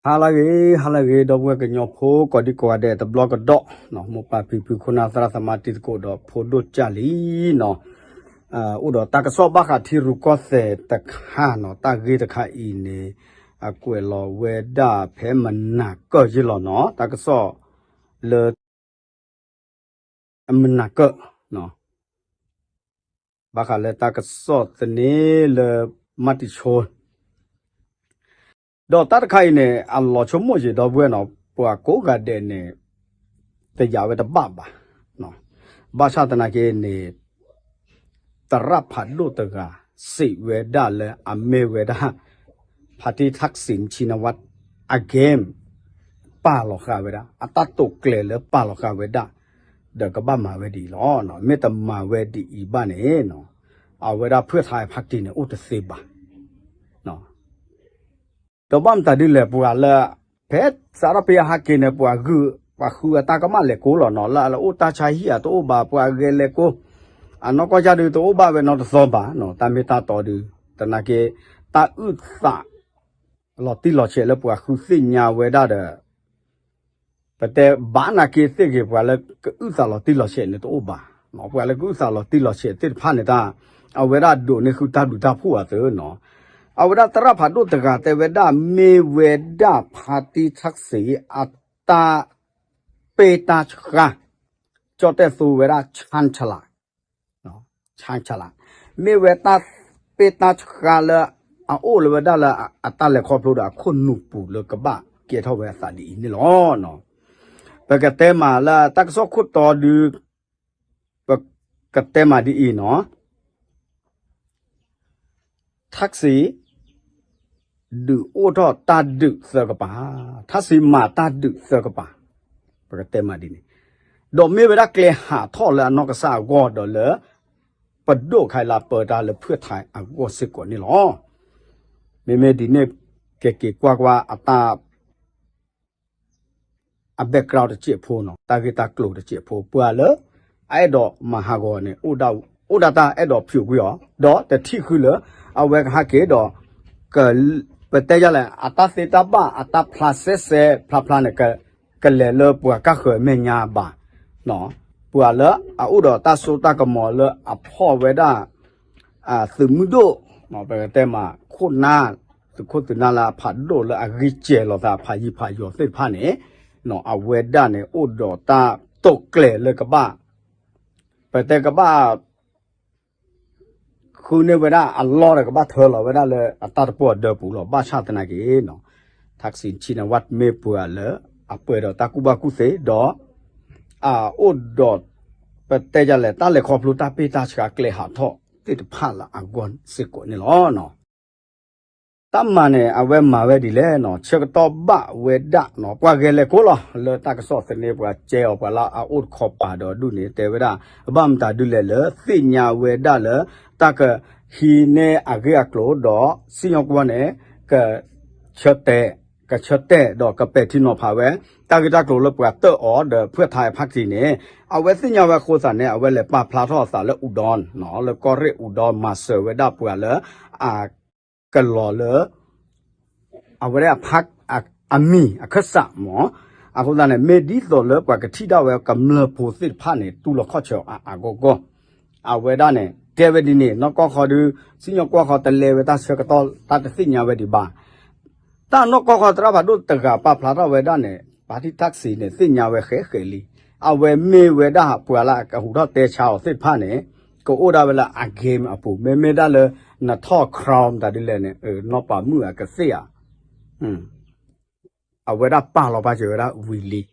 ဟါလၢအဂ့ၤ ဟါလၢအဂ့ၤ ဒီပုၢ်ဝဲၢ်ကညီဖိ ကိးဒံကိးဂၤဒဲးတဘျီကဒီးနီၤ, မိၢ်ပၢ်ဖံဖု ခိၣ်နၢ်သရၣ်သမါ တံၤသကိးဒီးဖိဒိၣ်ကၢ်လံနီၤ, အိၣ်ဒီးတၢ်ကစီၣ်ဘၣ်ဃးထံရူၢ်ကီၢ်သဲးတခါနီၤ, တၢ်ဂ့ၢ်တခါအံၤန့ၣ် အကွဲးလီၤဝဲဒၣ်ဖဲမနၤကၢၢ်ယ့ၢ်လီၤနီၤ, တၢ်ကစီၣ်လၢ အမနၤကၢၢ် ဘၣ်ဃးလၢတၢ်ကစီၣ်သန့လၢ မၤတံၤဆိ ဒီးတၢ်တခါအံၤန့ၣ် အလီၤဆိကမိၣ်ယံာ်ဒီပုၢ်ဝဲၢ်နီၤ, ပှၤကိးဂၤဒဲးန့ၣ် တယာ်ဝဲတဘၣ်ဘၣ်, ဘၣ်ဆၣ်သနာ်က့န့ၣ် သရၣ်ဖးဒိၣ်တဂၤ စံးဝဲဒၣ်လၢအမ့ၢ်ဝဲဒၣ် ဖါတံၣ်ထၣ်စံး ဆံနဝါ အ game ပာ်လီၤဃာ်ဝဲဒၣ် အတၢ်တိာ်ကျဲၤလၢပာ်လီၤဃာ်ဝဲဒၣ် ဒီးကဘၣ်မၤဝဲဒ်အံၤလီၤ. မ့ၢ်တမၤဝဲဒ်အံၤဘၣ်န့ၣ် အဝဲဒၣ်ဖုၣ်ထါဖးတံၢ်န့ၣ် အိၣ်တသ့ဘၣ်. ဒီးဘၣ်မတၤဒ်လဲၣ် ပှၤလၢ ဖဲစးထီၣ်ဖဲအဟဲက့ၤန့ၣ် ပှၤဂုာ် ပှၤဃုအတၢ်ကမၣ်လဲၤကိးလီၤနီၤ, လၢအအိၣ်တၢ်ဆါဟံၣ်အတအိၣ်ဘၣ် ပှၤဂဲၤလဲၤကိး, အနီၢ်ကီၢ်ယၢ်ဒုးတအိၣ်ဘၣ်ဝဲနီတသီဘၣ်နီၤ, တၢ်မ့ၢ်တၢ်တီဒုး, သနာ်က့ တၢ်အုၣ်သး လီၤတံၢ်လီၤဆဲးလၢပှၤဃုသ့ၣ်ညါဝဲဒၣ်ဒီး ပတဲဘၣ်နာ်က့သ့ၣ်ဂ့ၤ ပှၤလၢကအုၣ်သးလီၤတံၢ်လီၤဆဲးန့ၣ်တအိၣ်ဘၣ်, ပှၤလၢကအုၣ်သးလီၤတံၢ်လီၤဆဲးသ့ၣ်တဖၣ်န့ၣ်တၢ် အဝဲဒၣ်ဒိးန့ၢ်ဃုတၢ်ဘျုးတၢ်ဖှိၣ်အသးနီၤ, အဝဲဒၣ်သရၣ်ဖးဒိၣ်တဂၤတဲဝဲဒၣ် မ့ၢ်ဝဲဒၣ်ဖါတံၣ်ထၣ်စံး အတၢ်ပ့ၢ်တၢ်ဆှါ ကၠီၣ်တဲၣ်သိဝဲဒၣ် ဆၣ်ဆလး ဆၣ်ဆလး မ့ၢ်ဝဲတၢ်ပ့ၢ်တၢ်ဆှါလၢ အအိၣ်လၢဝဲဒၣ်လၢအတၢ်လဲၤခီဖျိဒီးအခိၣ်နူာ်ပူၤလၢကဘၣ်ကဲထီၣ်ဝဲအသးဒ်အံၤန့ၣ်လီၤ. ပကတဲမးလၢတၢ်ကစီၣ်ခိၣ်တီဒု ပကတဲမးဒ်အံၤနီၤ ထၣ်စံး ဒုးအိၣ်ထီၣ်တၢ်ဒုးသၢကပၤ, ထၣ်စံးမၤတၢ်ဒုးသၢကပၤ, ပကတဲမးဒ်န့ၣ်, ဒီးမ့ၢ်ဝဲဒၣ်ကျဲဟးထီၣ်လၢအနီၢ်ကစၢ်အဂီၢ်ဒီးလၢ ပဒိၣ်ခါအံၤလၢပၢတၢ်လၢဖုၣ်ထါအဂီၢ်စ့ၢ်ကီးန့ၣ်လီၤ. မ့မ့ၢ်ဒ်န့ၣ် ကက့ၤကွၢ်ကွၢ်အတၢ် အ background တစဲးဖိနီၤ, တၢ်ဂ့ၢ်တၢ်ကျိၤတစဲးဖိ ပှၤလၢ အအဲၣ်ဒိးမၤဟးဂီၤန့ၣ် အိၣ်ဒၣ်တၢ်အဲၣ်ဒိးဖျိးကွံာ်အီၤ ဒီးတထံၣ်ဃုလၢ အဝဲကဟဲက့ၤဒီး ပတဲယလဲၣ် အတၢ်သ့တၢ်ဘၣ် အတၢ်ဖျါစဲစဲ ဖျါဖျါန့ၣ် ကလဲၤလၢပှၤကၢ်ဃၢၤမဲာ်ညါဘၣ်, ပှၤလၢအအိၣ်ဒီးတၢ်စိတၢ်ကမီၤလၢအဖီၣ်ဝဲဒၣ် သုးမုၢ်ဒိၣ် ပကတဲမး ခိၣ်နၢ် သုးခိၣ်သုးနၢ်လၢအဖးဒိၣ်လၢအဂံၢ်စဲၤလိာ်သးဖးယံၤဖးယီၤသ့ၣ်တဖၣ်န့ၣ် အဝဲဒၣ်န့ၣ် အိၣ်ဒီးတၢ်တိာ်ကျဲၤလၢကဘၣ် ပတဲကဘၣ် ဃုန့ၢ်ဝဲဒၣ်အလီၢ်ဒီးကဘၣ်ထၢလီၤဝဲဒၣ်လၢအတၢ်တပီၢ်အဒၢပူၤလီၤ. ဘၣ်ဆၣ်သနာ်က့ ထၣ်စံး ဆံနဝါ မ့ၢ်ပှၤလၢအပှဲၤဒီးတၢ်ကူၣ်ဘၣ်ကူၣ်သ့ဒီး အအိၣ်ဒီး ပတဲယလဲၣ် တၢ်လဲၤခီဖျိတၢ်ပ့ၢ်တၢ်ဆှါကျဲဟးထီၣ်သ့ၣ်တဖၣ်လၢအဂီၢ်စ့ၢ်ကီးန့ၣ်လီၤ. တၢ်မၤန့ၣ် အဝဲမၤဝဲဒ်လဲၣ်နီၤ, ဆၢကတီၢ်ဘၣ်ဝဲဒၣ်နီၤ, ပှၤဂဲၤလဲၤကိးလီၤ လၢတၢ်ကစီၣ်သန့ ပှၤကဲအီၤ ပှၤလၢအအိၣ်တခီပၤဒီးဒုးန့ၣ် တဲဝဲဒၣ် ဘၣ်မတၤဒုးလဲၣ်လၢသ့ၣ်ညါဝဲဒၣ်လၢ တၢ်ကဟံးန့ၢ်အဂ့ၢ်အကျိၤဒီး စံၣ်ညီၣ်ကွီၢ်န့ၣ် က ဆၢတဲာ် ကဆၢတဲာ်ဒီးကပဲာ်ထံနီၤဖးဝဲ တၢ်ဂ့ၢ်တၢ်ကျိၤလၢပှၤတၢၣ်အီၤဒီး ဖုၣ်ထါဖးတံၢ်န့ၣ် အဝဲသ့ၣ်ညါဝဲအဃိသတးန့ၣ် အဝဲလဲၤပာ်ဖျါထီၣ်အသးလၢအူဒီ လၢကီၢ်ရ့ၣ်အူဒီ မၤစၢၤဝဲဒၣ်ပှၤလၢ အ ကလီၤလၢ အဝဲဒၣ်အဖး အမံၤအခၢၣ်စးမး, အဃိသတးန့ၣ် မ့ၢ်ဒ်သိးလၢပှၤကထံၣ်ဒၣ်ဝဲကမျၢၢ်ဖိသ့ၣ်တဖၣ်န့ၣ် တူၢ်လိာ်ခီၣ်ဆၢအါအါဂီၢ်ဂီၢ်, အဝဲဒၣ်န့ၣ် တဲဝဲဒ်န့ၣ် နီၢ်ကီၢ်ခီဒုး စံၣ်ညီၣ်ကွီၢ်ခီတလဲဝဲတၢ်ဆၢကတီၢ် တၢ်တသ့ၣ်ညါဝဲဒံးဘၣ် တၢ်နီၢ်ကီၢ်ခီသရၣ်ဖးဒိၣ်တဂၤပာ်ဖျါထီၣ်ဝဲဒၣ်န့ၣ် ဖါတံၣ်ထၣ်စံးန့ၣ် သ့ၣ်ညါဝဲဃဲးဃဲးလံ, အဝဲမ့ၢ်ဝဲဒၣ်ပှၤလၢအကဟူးထီၣ်တဲဆါအီၤသ့ၣ်တဖၣ်န့ၣ် ကအိၣ်ဒၣ်ဝဲလၢအ game အပူၤ, မ့မ့ၢ်ဒၣ်လၢ နထီၣ် crown မတၤဒ်လဲၣ်န့ၣ် နီၢ်ပၤမုၣ်အကသ့ၣ်ဧါ အဝဲဒၣ်ပာ်လီၤပာ်စၢၤဝဲဒၣ်ဝံၤလံ,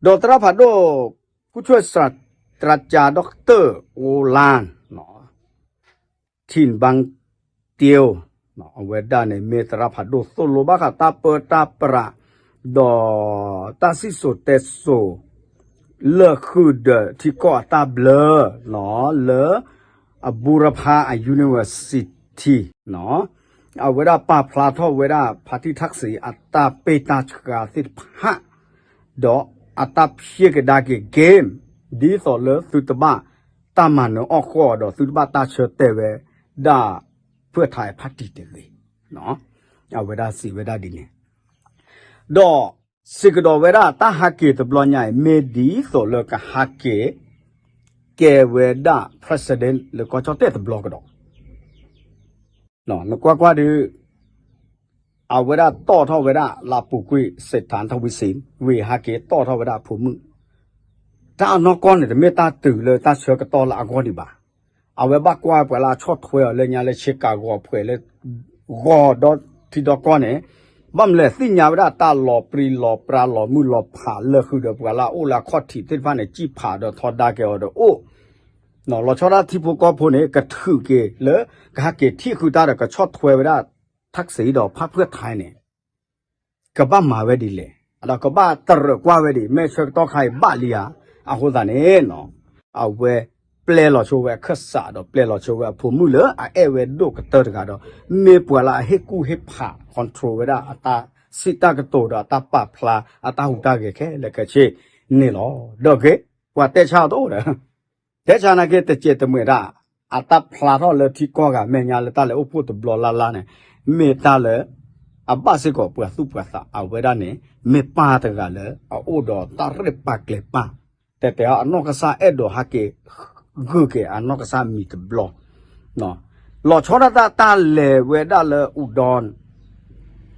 ဒီးသရၣ်ဖးဒိၣ် ကူၣ်ဆွဲၣ်စှၤ တြၢ်ကၠၣ် ဒီကတၢၣ် အိလၣ် ထံၣ်ဘၣ်တ့ၢ် အဝဲဒၣ်န့ၣ် မ့ၢ်သရၣ်ဖးဒိၣ်သိၣ်လိဘၣ်ဃးတၢ်ပၢတၢ်ပြး ဒီးတၢ်စံၣ်စိၤတဲစိၤ လၢာ်ဃုာ်ဒီးထံကီၢ်အတၢ်ဘျၢ လၢ အဘူရဖးအ university အဝဲဒၣ်ပာ်ဖျါထီၣ်ဝဲဒၣ် ဖါတံၣ်ထၣ်စံး အတၢ်ပ့ၢ်တၢ်ဆှါသ့ၣ်တဖၣ် ဒီးအတၢ်ဖျ့ကဒါက့ၤ game ဒ်သိးလၢသုတဘၣ်တၢ်မၤနၢၤအီၣ်ဃီၣ်ဒီးသုတဘၣ်တၢ်ဆၢတဲာ်ဝဲဒၣ် ဖုၣ်ထါဖးတံၢ်တဂ့ၤ, အဝဲဒၣ်စံးဝဲဒၣ်ဒ်န့ၣ် ဒီးစံးကဒီးဝဲဒၣ်တၢ်ဟးက့ၤတဘျီညါအံၤ မ့ၢ်ဒ်သိးလၢကဟးက့ၤ ကဲဝဲဒၣ် president လၢကီၢ်ကၠီၣ်တဲၣ်တဘျီကဒီး နကွၢ်ကွၢ်ဒုး အဝဲဒၣ်တီၣ်ထီၣ်ဝဲဒၣ်လၢအပူၤကွံာ် စံးထၣ်ထီၣ်ဝံစံး ဝံၤဟးက့ၤတီၣ်ထီၣ်ဝဲဒၣ်အဖိမုၣ် တၢ်အနီၢ်ကီၢ်န့ၣ် တမ့ၢ်တၢ်တုၤလၢတၢ်ဆၢကတီၢ်လၢအဂီၢ်ဒံးဘၣ်. အဝဲဘၣ်ကွၢ်ပှၤလၢအဆီၣ်ထွဲအီၤလၢညါလၢဆ့ကၤဂီၤဖှဲးလၢ ဂီၤဒီထံဒီကီၢ်န့ၣ် ဘၣ်မနုၤလဲၣ်သ့ၣ်ညါဝဲဒၣ်တၢ်လီၤပြံလီၤပြါလီၤမုၢ်လီၤဖးလၢဃုာ်ဒီးပှၤလၢအအိၣ်လၢအခီၣ်ထံးသ့ၣ်တဖၣ်န့ၣ် စံၣ်ဖးဒီးထီဒါက့ၤအီၤဒီးအိၣ် လီၤဆီဒၣ်တၢ်ထံဖိကီၢ်ဖိန့ၣ် ကထုးက့ၤလၢ ကဟဲက့ၤထံၣ်ဃုာ်တၢ်ဒီးကဆီၣ်ထွဲဝဲဒၣ် ထၣ်စံဒီးဖၣ်ဖုၣ်ထါန့ၣ် ကဘၣ်မၤဝဲဒ်လဲၣ်, ဒီးကဘၣ်တရၢၣ်ကွၢ်ဝဲဒ် မ့ၢ်ဆၢကတီၢ်ခါအံၤဘၣ်လံဧါ. အဃိသတးန့ၣ် အဝဲပျဲလီၤဆိဝဲအခၢၣ်စးဒီးပျဲလီၤဆိဝဲအဖိမုၣ်လၢအအဲၣ်ဝဲဒိၣ်ကတၢၢ်တဂၤဒီး မ့ၢ်ပှၤလၢအဟ့ၣ်ကူၣ်ဟ့ၣ်ဖး control ဝဲဒၣ်အတၢ်စံးတၢ်ကတိၤဒီးအတၢ်ပာ်ဖျါအတၢ်ဟူးတၢ်ဂဲၤခဲလၢာ်ခဲဆ့န့ၣ်လီၤ. ဒီးဂ့ၤ ပှၤတဲဆါအီၤတအိၣ်ဒီး တဲဆါနာ်က့ တစဲးတမှဲၤတၢ် အတၢ်ဖျါထီၣ်လၢထံကီၢ်ဂၤမဲာ်ညါလၢတၢ်လဲၤအိၣ်ဖှိၣ်တဘျီလၢ်လၢ်န့ၣ် မ့ၢ်တၢ်လၢ အဘၣ်စ့ၢ်ကီးပှၤသူၣ်ပှၤသးအဝဲဒၣ်န့ၣ် မ့ၢ်ပၢ်တဂၤလၢအအိၣ်ဒီးတၢ်ရဲၣ်ပာ်ကျဲၤပၢ် တဲတဲအနီၢ်ကစၢ်အဲၣ်ဒိးဟးက့ၤ ဂုာ်က့ၤအနီၢ်ကစၢ်မံၤတဘျီ လီၤဆီဒၣ်တၢ်တၢ်လဲၤဝဲဒၣ်လၢအူဒီ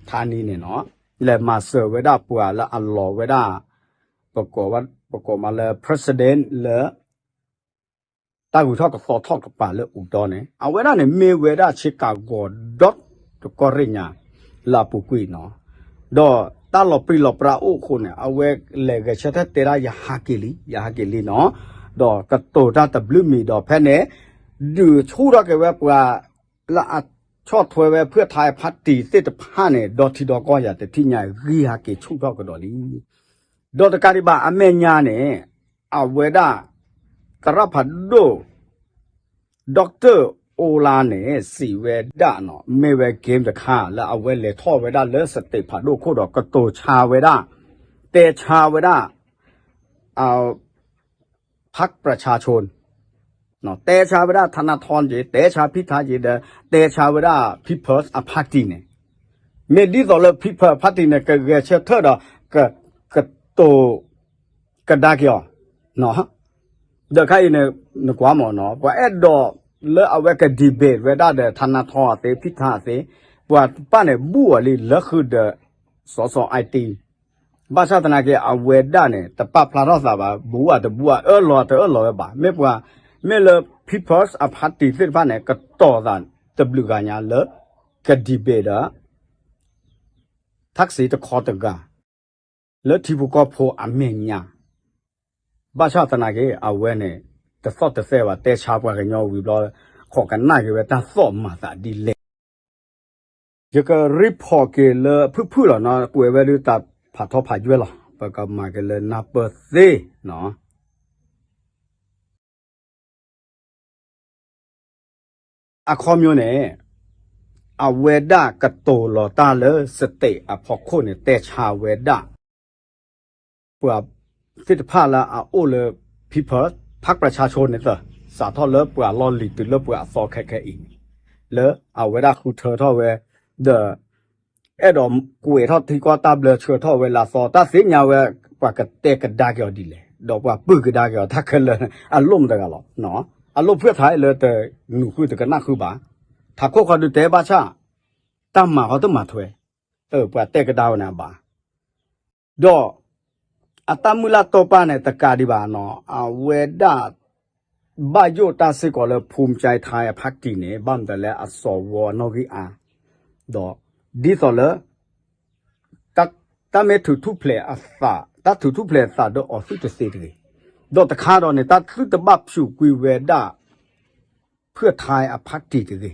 ထါနံန့ၣ်နီၤ လဲၤမၤစၢၤဝဲဒၣ်ပှၤလၢအလီၤဝဲဒၣ် ပကိးမးလၢ president လၢ တၢ်ဂုၤထီၣ်ကသီထီၣ်ကပၤလၢအူဒီန့ၣ် အဝဲဒၣ်န့ၣ် မ့ၢ်ဝဲဒၣ်ဆ့ကၤဂီၤဒီတကီၢ်ရ့ၣ်ညါ လၢအပူၤကွံာ်နီၤ ဒီးတၢ်လီၤပြံလီၤပြါအိၣ်အဃိန့ၣ် အဝဲလဲၤဂဲၤဆၢထၢၣ်တဲဒၣ် ယဟးက့ၤလံ ယဟးက့ၤလံနီၤ ဒီးကတိၤတၢ်တဘျုးမံၤဒီးဖဲန့ၣ် ဒုးဆူၣ်ထီၣ်က့ၤဝဲပှၤ လၢအဆီၣ်ထွဲဝဲဖုၣ်ထါအဖါတံၢ်သ့ၣ်တဖၣ်န့ၣ် ဒီထံဒီကီၢ်ယၤတထံၣ်ညါ ဂံၢ်ဟးက့ၤဆူၣ်ထီၣ်ကဒီးလံ ဒီးတကးဒံးဘၣ်အမဲာ်ညါန့ၣ် အဝဲဒၣ် သရၣ်ဖးဒိၣ် doctor အိလါန့ၣ် စံးဝဲဒၣ်နီၤ မ့ၢ်ဝဲ game တခါလၢအဝဲလဲၤထီၣ်ဝဲဒၣ်လၢ state ဖးဒိၣ်ခိၣ်ဒီးကတိၤဆါဝဲဒၣ် တဲဆါဝဲဒၣ် พรรคประชาชน တဲဆါဝဲဒၣ် ထနထီက့ၤ တဲဆါဖံထါက့ၤဒီး တဲဆါဝဲဒၣ် People's Party န့ၣ် မ့ၢ်ဒ်သိးလၢ People's Party န့ၣ် ကဂဲၤဆၢထၢၣ်ဒီး ကတိၤ ကဒါက့ၤအီၤ ဒီးခါအံၤန့ၣ် နကွၢ်မ့ၢ်နီၤ ပှၤအဲၣ်ဒိးလၢအဝဲက debate ဝဲဒၣ်ဒီး ထနထီအသ့ ဖံထါအသ့ ပှၤတဖၣ်န့ၣ် ဘူၣ်အီၤလံလၢဃုာ်ဒီး စီၤစီၤ IT ဘၣ်ဆၣ်သနာ်က့ အဝဲဒၣ်န့ၣ် တပာ်ဖျါထီၣ်သးဘၣ် ဘူးအတဘူးအ အၢၣ်လီၤတအၢၣ်လီၤဝဲဘၣ် မ့ၢ်ပှၤ မ့ၢ်လၢ People's Party သ့ၣ်တဖၣ်န့ၣ် ကတီၤသးတဘျုးဂၤညါလၢ က debate ဒီး ထၣ်စံတခီတဂၤ လၢထံဖိကီၢ်ဖိအမဲာ်ညါ ဘၣ်ဆၣ်သနာ်က့ အဝဲန့ၣ် တသီၣ်တသဲဘၣ် တဲဆါပှၤကညီဝံၤဘျီ ခိးကနၣ်က့ၤဝဲတၢ်သီၣ်မၤသးဒ်လဲၣ် ယက report က့ၤလၢဖုၣ်ဖုၣ်လီၤနီၤ ကွဲးဝဲဒၣ်တၢ်ဖးထီဖးယွဲၢ်လီၤ ပကမၤက့ၤလၢနၢ်ပၢၢ်သ့နီၤ အခီပညီန့ၣ် အဝဲဒၣ်ကတိၤလီၤတၢ်လၢ state အဖီခိၣ်န့ၣ် တဲဆါဝဲဒၣ် ပှၤသ့ၣ်တဖၣ်လၢအအိၣ်လၢ People พรรคประชาชน န့ၣ်သၢ စးထီၣ်လၢပှၤလီၢ်လံၤတုၤလၢပှၤအသီခဲခဲအံၤန့ၣ် လၢအဝဲဒၣ်ဃုထၢထီၣ်ဝဲ ဒီး အဲၣ်ဒိးကွဲးထီၣ်ထံကီၢ်တၢ်ဘျၢဆှၢထီၣ်ဝဲလၢအသီ တၢ်သ့ၣ်ညါဝဲ ပှၤကတဲကဒါက့ၤအီၤဒ်လဲၣ် ဒီးပှၤပုၢ်ကဒါက့ၤအီၤတၢ်ခဲလၢာ် အလိၣ်မတၤတဂၤလီၤ အလိၣ်ဖုၣ်ထါလၢတနုာ်ဃုာ်တကနၣ်ဃုာ်ဘၣ် ထးခိၣ်ခီဒုးတဲဘၣ်ဆၣ် တၢ်မၤဃီတမၤထွဲ ပှၤတဲကဒါဝဲန့ၣ်အဘၣ် ဒီး အတၢ်မုၢ်လၢ်တီပာ်န့ၣ် တကးဒံးဘၣ်နီၤ အဝဲဒၣ် ဘၣ်ယိၣ်တၢ်စ့ၢ်ကီးလၢ ภูมิใจไทย အဖါတံၢ်န့ၣ် ဘၣ်မတၤလဲၣ်အစီၤဝီအနီၣ်ဂံၢ်အါ ဒီး ဒ်သိးလၢ တၢ်မ့ၢ်ထုးထူၣ်ဖျဲးအသး တၢ်ထုးထူၣ်ဖျဲးအသးဒီးအီၤသုတသ့တဂ့ၤ, ဒီးတခါဒီးန့ၣ် တၢ်သုတဘၣ်ဖၠူးကွံာ်ဝဲဒၣ် ဖုၣ်ထါအဖါတံၢ်တဂ့ၤ,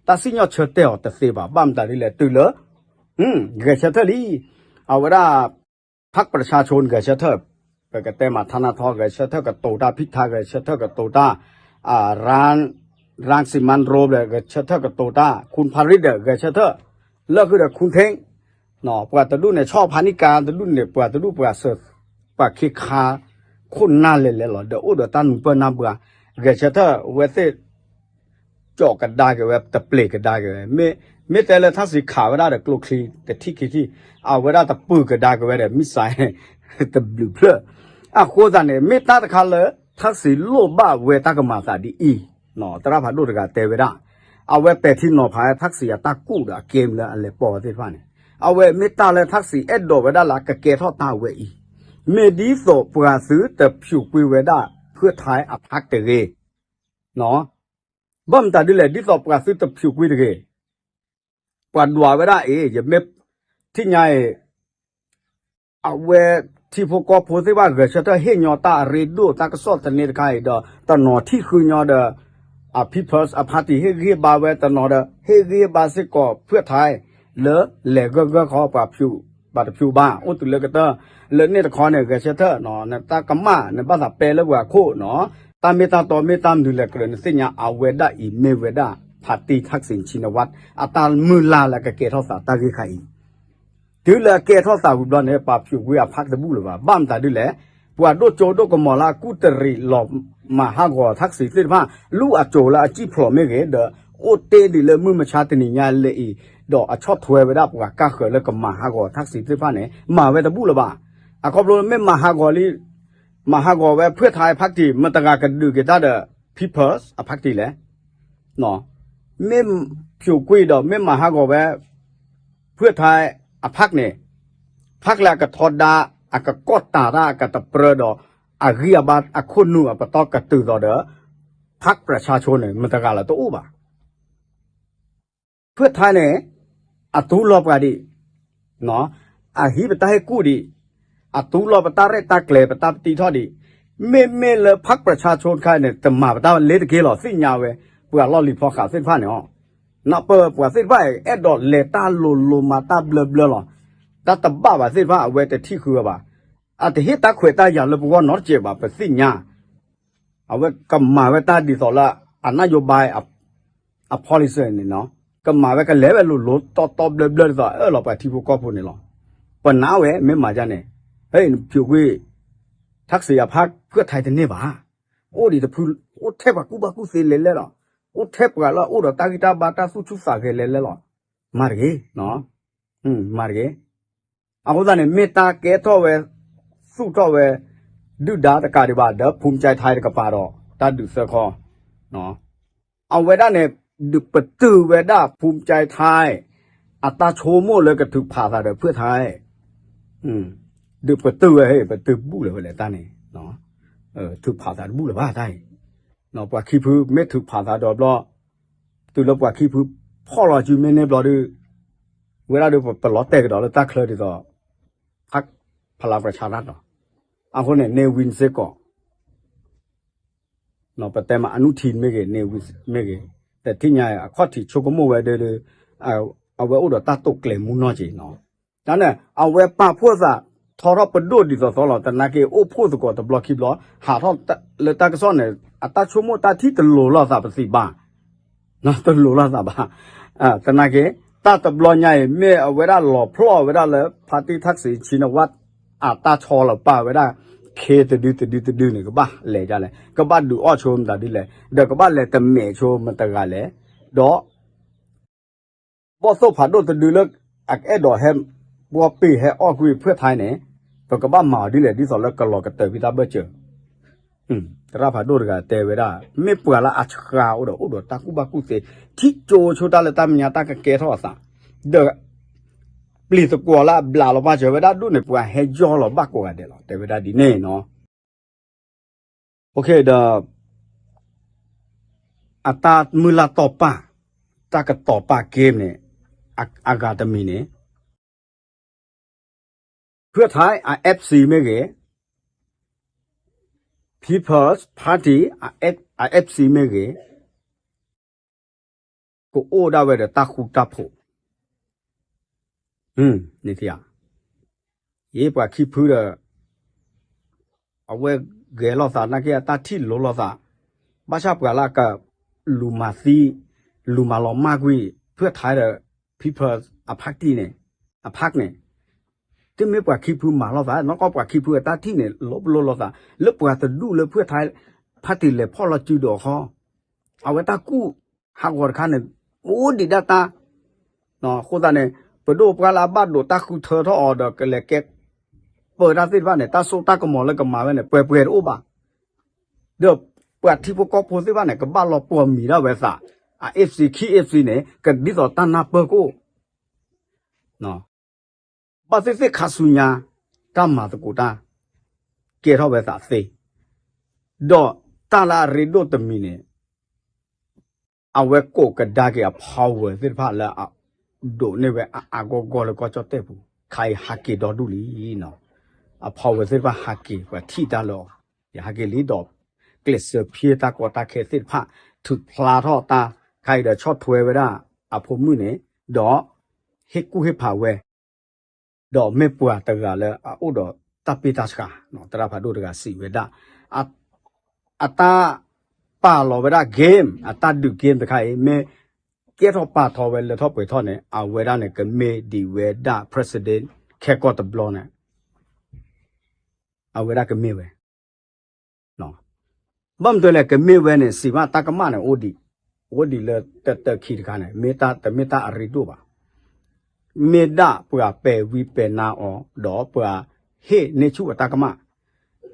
တၢ်စံၣ်ညီၣ်ဆၢတဲာ်အီၤတသ့ဘၣ်, ဘၣ်မတၤဒ်လဲၣ် တုၤလၢ ဂဲၤဆၢထၢၣ်လံ, အဝဲဒၣ် พรรคประชาชน ဂဲၤဆၢထၢၣ်, ပကတဲမး ထနထီ ဂဲၤဆၢထၢၣ်ကတိၤတၢ်, ဖံထါ ဂဲၤဆၢထၢၣ်ကတိၤတၢ်, ရၣ်စံမၣ်ရိၣ် ဂဲၤဆၢထၢၣ်ကတိၤတၢ်, คุณพาริช ဒီး ဂဲၤဆၢထၢၣ်, လၢဃုာ်ဒီး คุณเท้ง ပှၤတဒူၣ်န့ၣ် ဆီၣ်ဖးနံၣ်ကါတဒူၣ်န့ၣ် ပှၤတဒူၣ်ပှၤစၢၤ ပှၤခ့ခါ ခိၣ်နၢ်လဲၤလဲၤလီၤ ဒီးအိၣ်ဒီးတၢ်နူၤပၢၢ်နၢ်ပှၤ, ဂဲၤဆၢထၢၣ်ဝဲသ့ၣ် ကၠီးကဒါက့ၤဝဲ တပျ့ၤကဒါက့ၤဝဲ, မ့ၢ် မ့ၢ်တဲလၢထၣ်စံးခးဝဲဒၣ်ဒီးကျိချံတထံၣ်ခံထံၣ်, အဝဲဒၣ်တပၢၤကဒါက့ၤဝဲဒီး missile တဘျုးဖျၢၣ်. အဃိသတးန့ၣ် မ့ၢ်တၢ်တခါလၢ ထၣ်စံးလိၣ်ဘၣ်ဝဲတၢ်ကမၤသးဒ်အံၤ, သရၣ်ဖးဒိၣ်တဂၤတဲဝဲဒၣ်, အဝဲပဲာ်ထံနီၤဖးထၣ်စံးအတၢ်ကူၣ်ဒီးအကဲမုၢ်လၢအလဲၤပိာ်ဝဲသ့ၣ်တဖၣ်န့ၣ်, အဝဲမ့ၢ်တၢ်လၢထၣ်စံးအဲၣ်ဒိးဝဲဒၣ်လၢအကကဲထီၣ်တၢ်ဝဲအံၤ, မ့ၢ်ဒ်သိးပှၤသုတဖၠူးကွံာ်ဝဲဒၣ် ဖုၣ်ထၢၣ်အဖးတဂ့ၤ ဘၣ်မတၤဒ်လဲၣ် ဒ်သိးပှၤသုတဖၠူးကွံာ်တဂ့ၤ, ပှၤဒွးဝဲဒၣ်အံၤ ယမ့ၢ်ထံၣ်ညါအံၤ, အဝဲထံဖိကီၢ်ဖိသ့ၣ်တဖၣ်ဂဲၤဆၢထၢၣ်ဟ့ၣ်ညီတၢ်အရ့ဒိၣ်တၢ်ကစီၣ်သန့တခါအံၤဒီး တနီၤထံၣ်ဃုညီဒီး အ People's အ Party ဟ့ၣ်ဂံၢ်ဟ့ၣ်ဘါဝဲ တနီၤဒီး ဟ့ၣ်ဂံၢ်ဟ့ၣ်ဘါစ့ၢ်ကီး ဖုၣ်ထၢၣ် လၢလဲၤဂၢၢ်ဂၢၢ်ခီ ပှၤဖၠူး ပှၤတဖၠူးဘၣ် အိၣ်တုၤလၢကတၢၢ် လၢန့ၣ်တခီန့ၣ် ဂဲၤဆၢထၢၣ် နတၢ်ကမၣ် နဘၣ်သးပဲလၢပှၤခိၣ်နီၤ, တၢ်မ့ၢ်တၢ်တီမ့ၢ်တၢ်မနုၤလဲၣ်ကြၢး နသ့ၣ်ညါအဝဲဒၣ်အံၤမ့ၢ်ဝဲဒၣ် ဖါတံၢ်ထၣ်စံးဆံနဝၣ် အတၢ်မုၢ်လၢ်လၢကကဲထီၣ်သးတၢ်ဂ့ၢ်ခါအံၤ တုၤလၢအကဲထီၣ်သးဝံၤဘျီန့ၣ် ပှၤဖၠူးကွံာ်အဖးတဘူၣ်လၢၤဘၣ်. ဘၣ်မတၤဒ်လဲၣ်, ပှၤဒိၣ်ကၠိဒိၣ်ကမီၤလၢအကူၣ်တရံးလီၤမၤဟးဂီၤထၣ်စံးသ့ၣ်တဖၣ် လူၢ်အစိၤလၢအစံၣ်ဖျိးမ့ၢ်ဂ့ၤ ဒီးအိၣ်တ့ၢ်ဒံးလၢမုၢ်မဆါတနံၤညါလၢအံၤ ဒီးအဆီၣ်ထွဲဝဲဒၣ်ပှၤကါဃၢၤလၢကမၤဟးဂီၤထၣ်စံးသ့ၣ်တဖၣ်န့ၣ် မၤဝဲတဘူၣ်လၢၤဘၣ်. အခီဖျိမ့ၢ်မၤဟးဂီၤလံ မၤဟးဂီၤဝဲဖုၣ်ထၢၣ်အဖးတံၢ် မတဂၤကဒုးက့ၤတၢ်ဒီး People's အဖးတံၢ်လဲၣ် မ့ၢ်ဖၠူးကွံာ်ဒီးမ့ၢ်မၤဟးဂီၤဝဲ ဖုၣ်ထၢၣ်အဖးန့ၣ် ဖးလၢအကထီဒါ အကကီၢ်တၤတၢ် အကတပြၢဒီး အဂံၢ်အဘါအခိၣ်နူာ်အပတီၢ်ကတုၤသိးဒီး ဖးပြၤဆါဆိန့ၣ် မတဂၤလၢတအိၣ်ဘၣ်. ဖုၣ်ထၢၣ်န့ၣ် အတူၢ်လိာ်ပှၤဒံး အဟံးပတၢ်ဟ့ၣ်ကူၣ်ဒံး အတူၢ်လိာ်ပတၢ်ရဲၣ်တၢ်ကျဲၤ ပတၢ်ပတံထီၣ်ဒံး, မ့မ့ၢ်လၢဖးပြၤဆါဆိတခါန့ၣ် တမၤပတၢ်လ့တက့ၢ်လီၤ သ့ၣ်ညါဝဲ ပှၤလီၢ်လံၤဖီဃးသ့ၣ်တဖၣ်န့ၣ်လီၤ. နၢ်ပၢၢ်ပှၤသ့ၣ်တဖၣ် အဲၣ်ဒိးလဲၤတၢ်လိၤလိၤမၤတၢ်ဘျၢဘျၢလီၤ. တၢ်တဘၣ်ဘၣ်သ့ၣ်တဖၣ် အဝဲတထံၣ်ဃုဘၣ်. အတဟ့ၣ်တၢ်ခွဲးတၢ်ယာ်လၢပဂီၢ်နီတစဲးဘၣ် ပသ့ၣ်ညါ အဝဲကမၤဝဲတၢ်ဒ်သိးလၢ အနၢ်ယိဘါ အ policy န့ၣ်နီၤ, ကမၤဝဲကလဲၤဝဲလိၤလိၤတီတီဘျၢဘျၢဒ်သိးအအၢၣ်လီၤပှၤထံဖိကီၢ်ဖိန့ၣ်လီၤ. ပနာ်ဝဲမ့ၢ်မၤဒ်န့ၣ်, ဟဲနဖၠူးကွံာ် ထၣ်စံးအဖး ဖုၣ်ထၢၣ်တန့ၢ်ဘၣ်. အိၣ်ဒံးတဖု အိၣ်ထဲပှၤကူၣ်ဘၣ်ကူၣ်သ့လဲၤလဲၤလီၤ. အိၣ်ထဲပှၤလၢအအိၣ်ဒီးတၢ်ဂံၢ်တၢ်ဘါတၢ်သူၣ်ဆူၣ်သးဂဲၤလဲၤလဲၤလီၤ. မၤတဂ့ၤ, မၤတဂ့ၤ. အဃိသတးန့ၣ် မ့ၢ်တၢ်ကဲထီၣ်ဝဲ သူၣ်ထီၣ်ဝဲ ဒုၣ်ဒါတကးဒံးဘၣ် ဒီးဖူမကၠဲးထါတကပၤဒီး တၢ်ဒုးသၢခီ, အဝဲဒၣ်န့ၣ် ဒုးပတုာ်ဝဲဒၣ်ဖူမကၠဲးထါ အတၢ်ဆိကမိၣ်လၢကထုးဖးသးဒီးဖုၣ်ထၢၣ်, ဒုးပတုာ်ဝဲ ပတုာ်ဘူၣ်လၢၤဝဲလဲၣ်တၢ်န့ၣ်, ထုးဖးသးတဘူၣ်လၢၤဘၣ်တၢ်အံၤ, ပှၤခံဖုမ့ၢ်ထုးဖးသးဒီးဘျီ တုၤလၢပှၤခံဖုဖီၣ်လီၤစုမ့ၢ်န့ၢ်ဘျီဒီး ဝဲဒၣ်ဒီးပလီၤတဲာ်ကဒီးလၢတၢ်ချၢဒ်သိး ဖးဖလါပှၤဆါတၢ်ဒီး, အဃိန့ၣ် န့ၢ်ဝံၤစ့ၢ်ကီး ပတဲမးအနုထံမ့ၢ်ဂ့ၤ န့ၢ်ဝံၤမ့ၢ်ဂ့ၤ, တထံၣ်ညါအခီၣ်ထံးဆိကမိၣ်ဝဲဒီး အဝဲအိၣ်ဒီးတၢ်တိာ်ကျဲၤမူနီၢ်က့ၤနီၤ, တၢ်န့ၣ် အဝဲပာ်ဖှိၣ်သး ထီထီၣ်ပဒိၣ်ဒ်သိးသိးလီၤ, သနာ်က့အိၣ်ဖှိၣ်သကိးတဘျီခံဘျီ ဟးထီၣ်လၢတၢ်ကစီၣ်န့ၣ် အတၢ်ဆိကမိၣ်တၢ်ထံၣ်တလိၤလိာ်သးပသံးဘၣ် တလိၤလိာ်သးဘၣ်, သနာ်က့ တၢ်တဘျီညါအံၤ မ့ၢ်အဝဲဒၣ်လီၤဖျီၣ်ဝဲဒၣ်လၢ ဖါတံၢ်ထၣ်စံးဆံနဝၣ် အတၢ်ဆီလီၤပာ်ဝဲဒၣ် ခ့တဒုတဒုတဒုန့ၣ် ကဘၣ်လဲၤဒ်လဲၣ် ကဘၣ်ဒုးအီၣ်ဆိမတၤဒ်လဲၣ် ဒီးကဘၣ်လဲၤတမဲာ်ဆိမတၤတဂၤလဲၣ်, ဒီး ဘီၣ်သိၣ်ဖးဒိၣ်တဒုလၢ အအဲၣ်ဒိးဟဲ ဘှီပ့ၢ်ဟဲအီၣ်ကွံာ်ဖုၣ်ထၢၣ်န့ၣ် ပကဘၣ်မၤအီၤဒ်လဲၣ် ဒ်သိးလၢကလီၤကတၢၢ်ဖဲတၢ်ဘၢၣ်စၢၤ, သရၣ်ဖးဒိၣ်တဂၤတဲဝဲဒၣ် မ့ၢ်ပှၤလၢအဆှးအိၣ်ဒီးအိၣ်ဒီးတၢ်ကူၣ်ဘၣ်ကူၣ်သ့ ထံၣ်ကၠိဆိတၢ်လၢတၢ်မဲာ်ညါတၢ်ကကဲထီၣ်အသး, ဒီး ပျံၤသကွီၤလၢအဘျးလီၤပာ်စၢၤဝဲဒၣ်ဒိၣ်န့ၣ် ပှၤဟဲယီၢ်လီၤဘၣ်ကိးဂၤဒဲးလီၤ တဲဝဲဒၣ်ဒ်န့ၣ်နီၤ. ဒီး အတၢ်မုၢ်လၢ်တီၢ်ပာ် တၢ်ကတီၤပာ်က့ၤန့ၣ် အဂၤတမံၤန့ၣ် ဖုၣ်ထၢၣ် အ FC မ့ၢ်ဂ့ၤ, People's Party အ FC မ့ၢ်ဂ့ၤ ကအိၣ်ဒၣ်ဝဲဒီးတၢ်ဃူတၢ်ဖိး, နထံၣ်ဧါ, ယပှၤခံဖုဒီး အဝဲဂဲၤလိာ်သး နာ်က့အတၢ်ထံၣ်လိၤလိာ်သး, ဘၣ်ဆၣ်ပှၤလၢအကလူၤမၤသံ, လူၤမၤလီၤမၢ်ကွံာ် ဖုၣ်ထၢၣ်ဒီး People's အ party န့ၣ်, အ park န့ၣ်, တမ့ၢ်ပှၤခံဖုမၤလိာ်သး, နီၢ်ကီၢ်ပှၤခံဖုအတၢ်ထံၣ်န့ၣ် လိၤပလိာ်လိာ်သး, လၢပှၤတဒူၣ်လၢဖုၣ်ထၢၣ် party လဲၤဖီၣ်လီၤစုဒီးခီ, အဝဲတၢ်ကူၣ်ဟးဂီၤတခါန့ၣ် အိၣ်ဒံးဒၣ်တၢ် အဃိသတးန့ၣ် ပဒိၣ်ပှၢ်လၢအဘၣ်ဒိးတၢ်ဃုထၢထီၣ်အီၤဒီးကလဲၤကဲပၢတၢ်သ့ၣ်တဖၣ်န့ၣ် တၢ်စိတၢ်ကမီၤလၢကမၤဝဲန့ၣ် ပှဲၤပှဲၤတအိၣ်ဘၣ်. ဒီးပှၤထံဖိကီၢ်ဖိသ့ၣ်တဖၣ်န့ၣ် ကဘၣ်လီၤပှီၢ်မံၤဒၣ်ဝဲသး အ F C ခံ F C န့ၣ် ကဒ်သိးတၢ်နၢ်ပၢၢ်ကအိၣ် ဘၣ်သ့ၣ်သ့ၣ်ခါဆူညါ တၢ်မၤသကိးတၢ် ကဲထီၣ်ဝဲသးသ့, ဒီးတၢ်လၢအရ့ဒိၣ်တမံၤန့ၣ် အဝဲကိးကဒါက့ၤအ power သ့ၣ်တဖၣ်လၢအဒိးန့ၢ်ဝဲအါအါဂီၢ်ဂီၢ်လၢကီၢ်ကၠီၣ်တဲၣ်ပူၤ ခါအံၤဟးက့ၤဒီဒူၣ်လံနီၤ. အ power သ့ၣ်တဖၣ်ဟးက့ၤ ပှၤထံၣ်တၢ်လၢအီၤ ယဟးက့ၤလံဒီး ကျဲးစၢးဖျ့တၢ်ကီတၢ်ခဲသ့ၣ်တဖၣ် ထုးဖျါထီၣ်တၢ် ခါအံၤဒီးဆီၣ်ထွဲဝဲဒၣ်အဖိမုၣ်န့ၣ် ဒီးဟ့ၣ်ကူၣ်ဟ့ၣ်ဖးဝဲ ဒီးမ့ၢ်ပှၤတဂၤလၢအအိၣ်ဒီးတၢ်ပ့ၢ်တၢ်ဆှၢ, သရၣ်ဖးဒိၣ်တဂၤစံးဝဲဒၣ် အတၢ်ပာ်လီၤဝဲဒၣ် game အတၢ်ဒုး game တခါအံၤ မ့ၢ်ကဲထီၣ်ပာ်ထီၣ်ဝဲလၢထီၣ်ပှဲၤထီၣ်န့ၣ် အဝဲဒၣ်န့ၣ် ကမ့ၢ်ဒံးဝဲဒၣ် president ခဲကိာ်တဘျီန့ၣ် အဝဲဒၣ်ကမ့ၢ်ဝဲ ဘၣ်မနုၤလဲၣ် ကမ့ၢ်ဝဲန့ၣ် စံးဘၣ်တၢ်ကမၣ်န့ၣ် အိၣ်ဒံး, အိၣ်ဒံးလၢတၢတၢခံတခါန့ၣ် မ့ၢ်တၢ်တမ့ၢ်တၢ်အရ့ဒိၣ်ဘၣ်. မ့ၢ်ဒၣ်ပှၤပဲာ်ဝံပဲာ်နါအီၤ ဒီးပှၤဟ့ၣ်န့ၢ်ဆူၣ်အတၢ်ကမၣ်,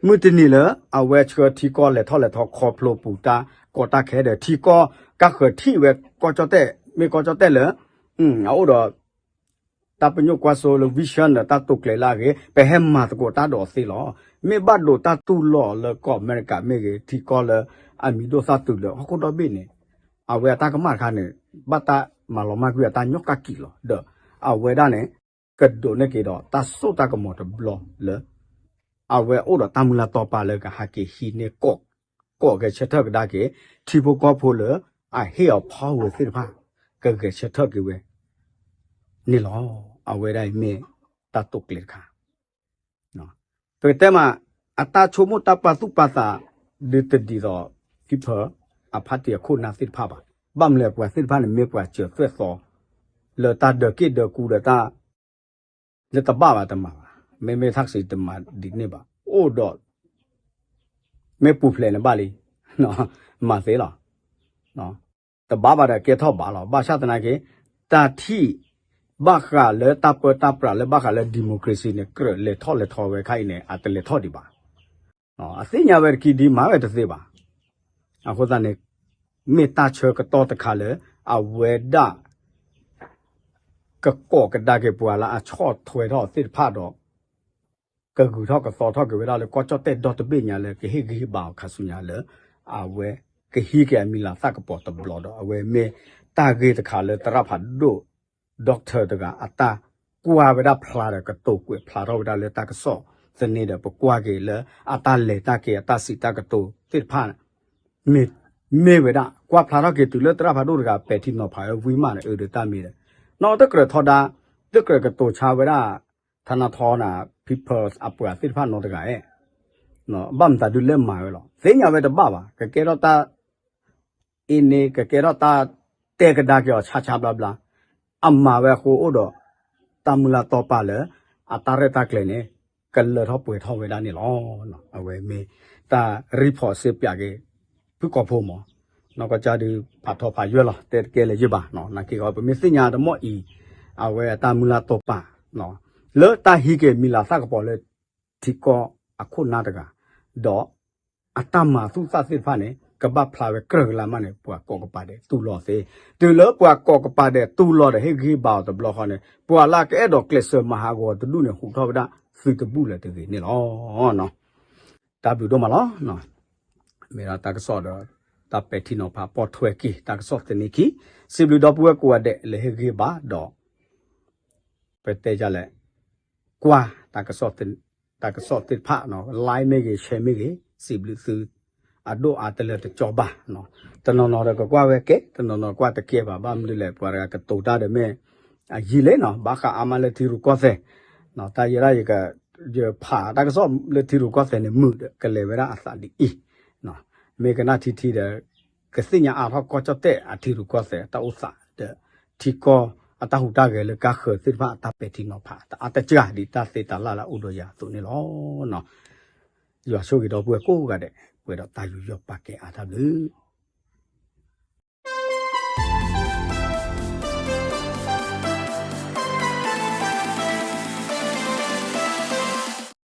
မုၢ်တနံၤလၢ အဝဲဆှၢထံကီၢ်လဲၤထီၣ်လဲၤထီခီဖျိပူၤတၢ်ကီတၢ်ခဲဒီး ထံကီၢ်ကါဃၢၤထံၣ်ဝဲကီၢ်ကၠီၣ်တဲၣ် မ့ၢ်ကီၢ်ကၠီၣ်တဲၣ်လၢ အအိၣ်ဒီး တၢ်ပညိၣ်ကွၢ်စိလၢ vision ဒီးတၢ်တိာ်ကျဲၤလၢအဂ့ၤ ပဟဲမၤသကိးတၢ်ဒီးသ့လီၤ. မ့ၢ်ဘၣ်ဒိးတၢ်တူၢ်လိာ်လၢကီၢ်အမဲရကၤမ့ၢ်ဂ့ၤ ထံကီၢ်လၢအမံၤဒိၣ်သၣ်တုၤလၢဟီၣ်ခိၣ်ဒီဘ့ၣ်န့ၣ် အဝဲအတၢ်ကမၣ်တခါန့ၣ် ဘၣ်တၢ်မၤလီၤမၢ်ကွံာ်အတၢ်ညီၣ်ကၢ်ကံာ်လီၤ. ဒီးအဝဲဒၣ်န့ၣ် ကဒိးန့ၢ်က့ၤဒီးတၢ်စိတၢ်ကမီၤတဘျီလၢ အဝဲအိၣ်ဒီးတၢ်မုၢ်လၢ်တီပာ်လၢကဟးက့ၤဟံးန့ၢ် ကိးဂဲၤဆၢထၢၣ်ကဒါက့ၤ ထံဖိကီၢ်ဖိလၢအဟ့ၣ်အီၤ power သ့ၣ်တဖၣ် ကဂဲၤဆၢထၢၣ်က့ၤဝဲ န့ၣ်လီၤ. အဝဲဒၣ်အံၤမ့ၢ်တၢ်တိာ်ကျဲၤတခါ ပကတဲမး အတၢ်ဆိကမိၣ်တၢ်ပာ်သူၣ်ပာ်သး ဒုးတဒ်သိး People အဖါတံၢ်အခိၣ်နၢ်သ့ၣ်တဖၣ်ဘၣ်. ဘၣ်မနုၤလဲၣ် ပှၤသ့ၣ်တဖၣ်န့ၣ် မ့ၢ်ပှၤစၢၤသွဲၣ်သီ လၢတၢ်ဒၢးက့ၣ်ဒၢးကူဒီးတၢ် လၢတဘၣ်ဘၣ်တမၤဘၣ်. မ့မ့ၢ်ထၣ်ကစံးတမၤဒ်န့ၣ်ဘၣ်. အိၣ်ဒီး မ့ၢ်ပူၤဖျဲးန့ၣ်ဘၣ်လံ မၤသ့လီၤ. တဘၣ်ဘၣ်ဒီးကဲထီၣ်ဘၣ်လီၤ. ဘၣ်ဆၣ်သနာ်က့ တၢ်ထံၣ်ဘၣ်ဃးလၢတၢ်ပၢတၢ်ပြးလၢဘၣ်ဃးလၢ democracy န့ၣ် ကြၢးလဲၤထီၣ်လဲၤထီဝဲခါအံၤန့ၣ် အတလဲၤထီၣ်ဒံးဘၣ်. အသ့ၣ်ညါဝဲတက့ၢ်ဒ်မၤဝဲတသ့ဘၣ်. အဃိသတးန့ၣ် မ့ၢ်တၢ်ဆၢကတီၢ်တခါလၢ အဝဲဒၣ် ကကိးကဒါက့ၤပှၤလၢအဆီၣ်ထွဲထီၣ်သ့ၣ်တဖၣ်ဒီး ကဂုၤထီၣ်ကသီထီၣ်က့ၤဝဲဒၣ်လၢကီၢ်ကၠီၣ်တဲၣ်ဒီတဘ့ၣ်ညါလၢကဟ့ၣ်ဂံၢ်ဟ့ၣ်ဘါအီၤခါဆူညါလၢ အဝဲကဟံးက့ၤအမံၤလၤသၣ်ကပီၤတဘျီဒီး အဝဲမ့ၢ်တၢ်ဂ့ၢ်တခါလၢသရၣ်ဖးဒိၣ် doctor တဂၤအတၢ်ကွၢ်ဝဲဒၣ်ဖျါဒီးကတိၤကွဲးဖျါထီၣ်ဝဲဒၣ်လၢတၢ်ကစီၣ်သန့ဒီး ပကွၢ်က့ၤလၢအတၢ်လဲၤတၢ်က့ၤအတၢ်စံးတၢ်ကတိၤသ့ၣ်တဖၣ် မ့ၢ် မ့ၢ်ဝဲဒၣ် ကွၢ်ဖျါထီၣ်က့ၤတုၤလၢသရၣ်ဖးဒိၣ်တဂၤပဲာ်ထံနီၤဖးဝဲဝံၤမးန့ၣ် အၢဒီးတၢ်မ့ၢ်ဒီး နီၢ်တကြၢးထီဒါ တကြၢးကတိၤဆါဝဲဒၣ် ထါနါထီနၤ People အပှၤသ့ၣ်တဖၣ်နီတဂၤဧိၤ ဘၣ်မတၤဒုးလဲၣ်မၤဝဲလီၤ. သ့ၣ်ညါဝဲတဘၣ်ဘၣ် ကကဲထီၣ်တၢ် အ့န့ ကကဲထီၣ်တၢ်တဲကဒါက့ၤအီၤဆါဆါဘျါဘျါ အမၤဝဲအဃိအိၣ်ဒီး တၢ်မုၢ်လၢ်တီပာ်လၢ အတၢ်ရဲၣ်တၢ်ကျဲၤန့ၣ် ကလၢထီၣ်ပှဲၤထီၣ်ဝဲဒၣ်န့ၣ်လီၤ. အဝဲမ့ၢ်တၢ် report စ့ပၠးက့ၤ ဖုၣ်ကိာ်ဖိမး နီၢ်ကီၢ်ကၠၢ်ဒုးဖးထီဖးယွဲၢ်လီၤ တဲတကဲလၢၤယုၢ်ဘၣ် နာ်က့ဂီၤ ပမ့ၢ်သ့ၣ်ညါတမီၢ်အံၤ အဝဲအတၢ်မုၢ်လၢ်တီပာ် လၢတၢ်ဟံးက့ၤမံၤလၤသၣ်ကပီၤလၢ ထံကီၢ်အခိၣ်နၢ်တဂၤ ဒီးအတၢ်မၤသူၣ်သၣ်သ့ၣ်တဖၣ်န့ၣ် ကဘၣ်ဖျါဝဲကြၢးကလါမးန့ၣ် ပှၤကိးကပၤဒဲးတူၢ်လိာ်သ့, တုၤလၢပှၤကိးကပၤဒဲးတူၢ်လိာ်ဒီး ဟ့ၣ်ဂံၢ်ဟ့ၣ်ဘါအီၤတဘျီဃီန့ၣ် ပှၤလၢကအဲၣ်ဒိးကျဲးစၢးမၤဟးဂီၤတဒူၣ်န့ၣ် ဟူးထီၣ်ဝဲဒၣ်သုတဘူၣ်လၢၤတဂ့ၤန့ၣ်လီၤ. တၢ်ဘျုးဒိၣ်မးလီၤ. မ့ၢ်ဒၣ်တၢ်ကစီၣ်ဒီး တၢ်ပဲာ်ထံနီၤဖးပိာ်ထွဲက့ၤ တၢ်ကစီၣ်သန့ခံ, စံးဘျုးဒီပုၢ်ဝဲၢ်ကိးဂၤဒဲးလၢဟ့ၣ်ဂံၢ်ဟ့ၣ်ဘါဒီး ပတဲယလဲၣ် ကွၢ် တၢ်ကစီၣ်သ့ၣ်တဖၣ် like မ့ၢ်ဂ့ၤ share မ့ၢ်ဂ့ၤ စံးဘျုးသု အဒိၣ်အါတလၢတကၠီဘၣ်. တနီၤနီၤဒီးကကွၢ်ဝဲကဲ တနီၤနီၤကွၢ်တကဲဘၣ် ဘၣ်မနုၤလဲၣ် ပှၤတဂၤကတိၤတၢ်ဒီးမ့ၢ် အယံာ်လံနီၤ ဘၣ်ဃးအါမးလၢထံရူၢ်ကီၢ်သဲး တၢ်ယဲဒၣ် ယဖးတၢ်ကစီၣ်လၢထံရူၢ်ကီၢ်သဲးန့ၣ် မုာ်ဒီးကလဲၤဝဲဒၣ်အသးဒ်အံၤ မ့ၢ်ကနၣ်ထံထံဒီး ကသ့ၣ်ညါအါထီၣ်ကီၢ်ကၠီၣ်တဲၣ်အထံရူၢ်ကီၢ်သဲးအတၢ်အိၣ်သးဒီး ထံကီၢ်အတၢ်ဟူးတၢ်ဂဲၤလၢကါဃၢၤသ့ၣ်တဖၣ်အတၢ်ပဲာ်ထံနီၤဖး တအါတကၢ်ဒ်တၢ်သ့တၢ်လၢ်လၢအအိၣ်ဒီးယၤအသိးန့ၣ်လီၤ. ယွၤဆိၣ်ဂ့ၤဒီပုၢ်ဝဲၢ်ကိးဂၤဒဲး ပှဲၤဒီးတၢ်ယူးယီၣ်ပာ်ကဲအါတၢ်ဘျုး